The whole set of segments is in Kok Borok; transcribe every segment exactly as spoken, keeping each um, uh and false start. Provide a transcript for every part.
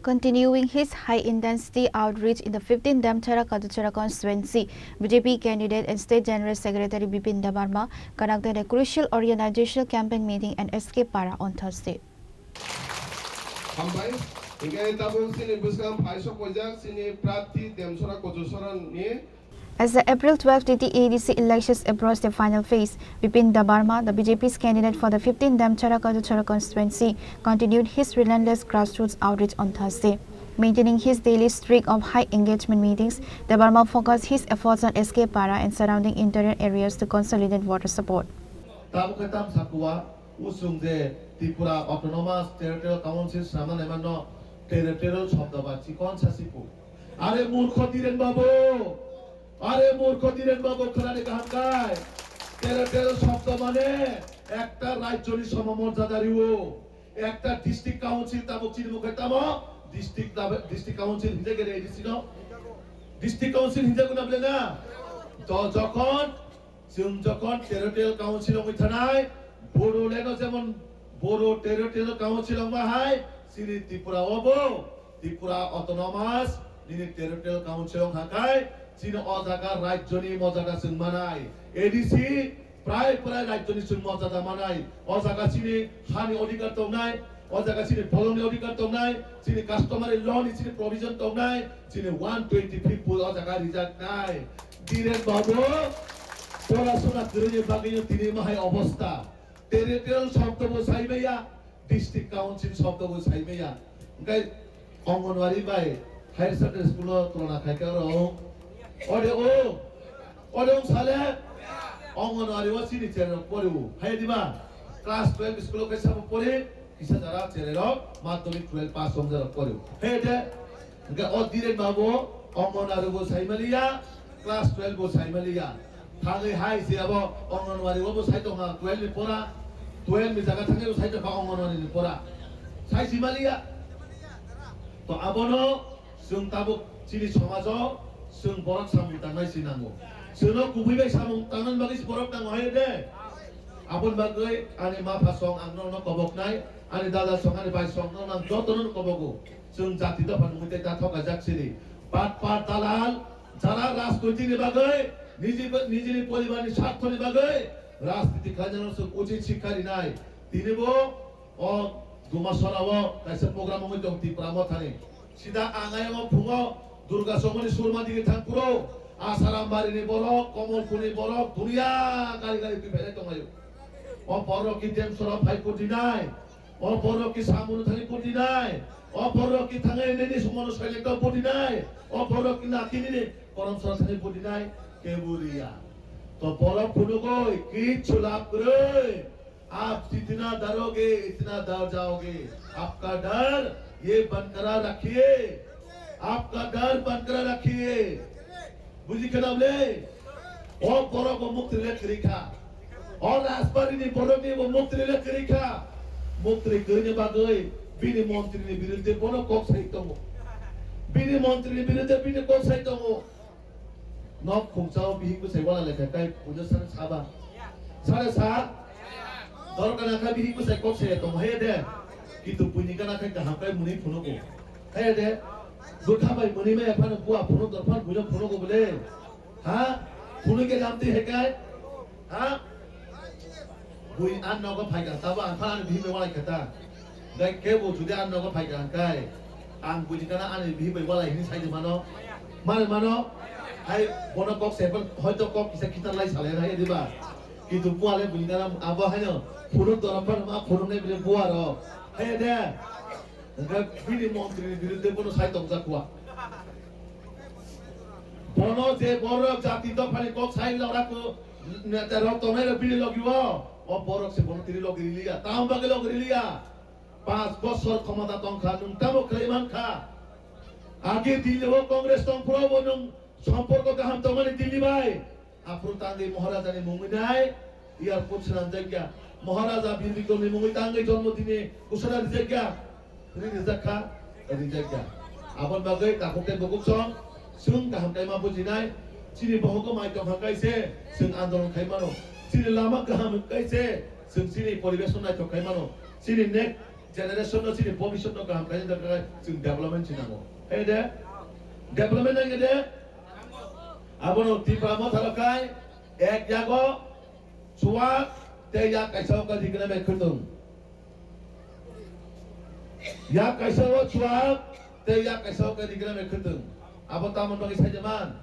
Continuing his high-intensity outreach in the fifteenth Damchara Kaduchara constituency, B J P candidate and State General Secretary Bipin Debbarma conducted a crucial organizational campaign meeting in S K Para on Thursday. Hambai, hingke tabuk chini bwskang phaisok poijak chini prarthi Demchara Kaduchara ni As the April twelve T T A D C elections approach their final phase, Bipin Debbarma, the B J P's candidate for the fifteenth Damchara Kaduchara constituency, continued his relentless grassroots outreach on Thursday. Maintaining his daily streak of high engagement meetings, Debbarma focused his efforts on S K Para and surrounding interior areas to consolidate voter support. Tabuk khe tam sakua, usung je Tripura Autonomous Territorial Council sama naimano territorial shobdo ba chikon sasipu. Are murkho Dhiren babu, are murkho Dhiren babu, khwnani kaham kai. Territorial shobdo mane ekta rajyoni somomorjada riwo, ekta district council tabuk chini mukhe tamo district, district council hinjak A D C no, district council hinjak na bole na. To jokhon Chwng jokhon territorial council wngwi thanai, Bodoland-o jemon Bodo territorial council wngma hai, chini Tripura-o bo Tripura Autonomous nini territorial council wngkha khai, chini o jaga rajyoni mojada chwng manai. A D C prai prai rajyoni chwng mojada manai. O jaga chini hani odhikar tongnai, o jaga chini bolongni odhikar tongnai, chini customary law ni chini provision tongnai, chini one twenty fifth o jaga rijaknai. Dhiren babu, porasona kwrwini bagwino tini mahai obostha. Territorial shobdo bo saimaya, district council shobdo bo saimaya. Hingke Anganwadi bai higher secondary school o tulona khaikhe oro ode o, ode o sale Anganwadi o chini cherai rok pori o. Hai diba? Class twelve school o kaisa bo pori, kisa jara cherai rok madhyamik twelve pass ong jara pori o. Hai de, hingke o Dhiren babu Anganwadi bo saimaliya, class twelve bo saimaliya. Thangwi hai se abo Anganwadi o bo sai tongha twelve ni pora, twelve ni jaga thangwi bo sai tongha Anganwadi ni pora. Sai simaliya. To abono chwng tabuk chini somajo chwng borok samung tangnai si nango. Chwngno kubui bai samung tangnani bagwi si borok nango hai de. Aboni bagwi ani mapha song ang nono koboknai, ani dada song, ani bai song nono ang jotono kobogo. Chwng jati dopha nungwi tei ta thokajak siri. Pat pat dalal, jara rajnoitik ni bagwi, niji, nijini poribar ni sartho ni bagwi rajniti khlainani chwng uchit sikha rinai. Tini bo o Dumasora o kaisa program wngwi tong Tipra Mothani. Sida ang ayang o phungo Durga Chomoni surma digi thang phuru Asaram bari ni borok, Komolpur ni borok, duniya gari gari twi phainai tonglaio. O borok ki Demsora phai purdinai. O borok ki samung thani purdinai. O borok ki thangai nini sumono selekta purdinai. O borok ki nakini ni korom sora thani purdinai. Keburiya. To borok phunugoi kichu lab kwrwi. Aap jitna daroge, itna dar jaoge. Aapka dar ye barqarar rakhiye. Aapka dar barqarar rakhiye. Buji khana bole? O borok bo muktri le kwrwi kha. O Rajbari ni borok ni bo muktri le kwrwi kha. Muktri kwrwi ni bagwi bini montri ni birudde bono kok sai tongo. Bini montri ni birudde bini kok sai tongo. Nok khungsa o bihik bwsai wala lekha kai puja sare saba. Sare sa? Dor kana kha bihik bwsai kok sai tongo he de. Kintu buini kana khai kaham kai muni phunugo. He de. Bwkha bai muni maya phano bua phunuk dor phano buino phunugo bole. Ha? Phunuk ke jamti he kai? Ha? Bui an nogo phaikha, tabo ang phano ani bihik bai walai kha ta. Gai kebo judi an nogo phaikha hwnkhe, ang buini gana ani bihik bai walai hwnwi sai di mano. Mano mano? Hai bono kok se phano hoito kok kisa khitar lai salai na diba? Kintu bua le buini gana abo haino phunuk dorom phano ma phunuknai bile bua rok. Hai de. Hwnkhe bini montri ni birudde bono sai tongjak kua. Bono je borok jati dophani kok sai lora ku neta rok tongnai rok bini logi o, o borok se bono tini logi riliya. Tamo bagwi logi riliya? Panch bosor khomota tongkha, nwng tamo khlai mankha? Age Delhi o Congress tongphuru bo nwng somporko kaham tongmani Delhi bai. Aphuru tangwi Maharaja ni mungwi nai airport swnamjakya. Maharaja Bir Bikrom ni mungwi tangwi jonmo dini ghosona rijakya. Ri rijakha, rijakya. Aboni bagwi takhuk tei bukhuk song, chwng kaham khe ma bujinai, chini bohogo mai tongkha kaise, chwng andolon khai mano. Chini lama kaham kaise, chwng chini poribesh no naithok khai mano. Chini nek Generation no chini bobiswt no kaham khaina da khe chwng development se nango. Hai de? Development nang de? Abono Tipra Motha rok khai ek yago chuak tei yak kaisa o khe rikna bai khwtwng. Yak kaisa o chuak tei yak kaisa o khe rikna bai khwtwng. Abo tamoni bagwi sai de man?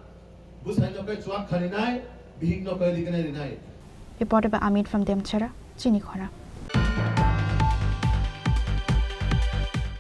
Bwsai no khe chuak kharinai, bihik no khe rikna rinai. Reported by Amit from Demchara, Chini Khorang.